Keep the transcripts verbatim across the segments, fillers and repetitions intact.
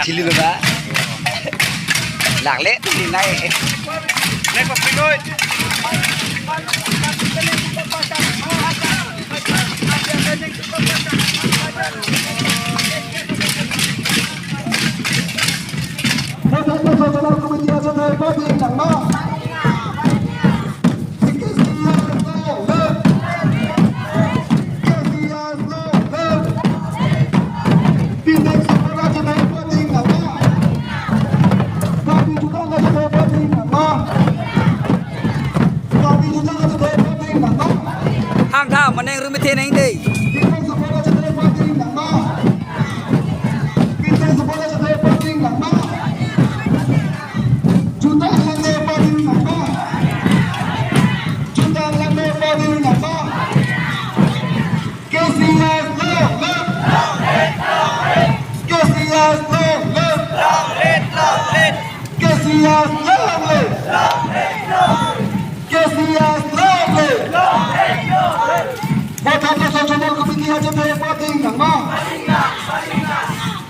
Kili lo ba? Lakle kili nai. Hang tha, maneng rum ithe nang dei. Jutang Langme Party nangma. Jutang Langme Party nangma. K C S long live. K C S long live. K C S long live. K C S long live. Vothatlangso Zonal Committee achethe party nangma.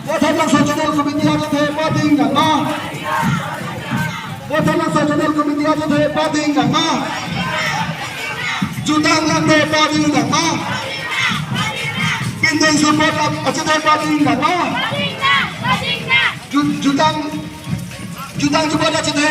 Vothatlangso Zonal Committee achethe party nangma. Vothatlangso Zonal Committee achethe party nangma. Jutang Langme Party nangma. Pindeng Sopot achethe party nangma. Ju-, Jutang, Jutang Sopot achethe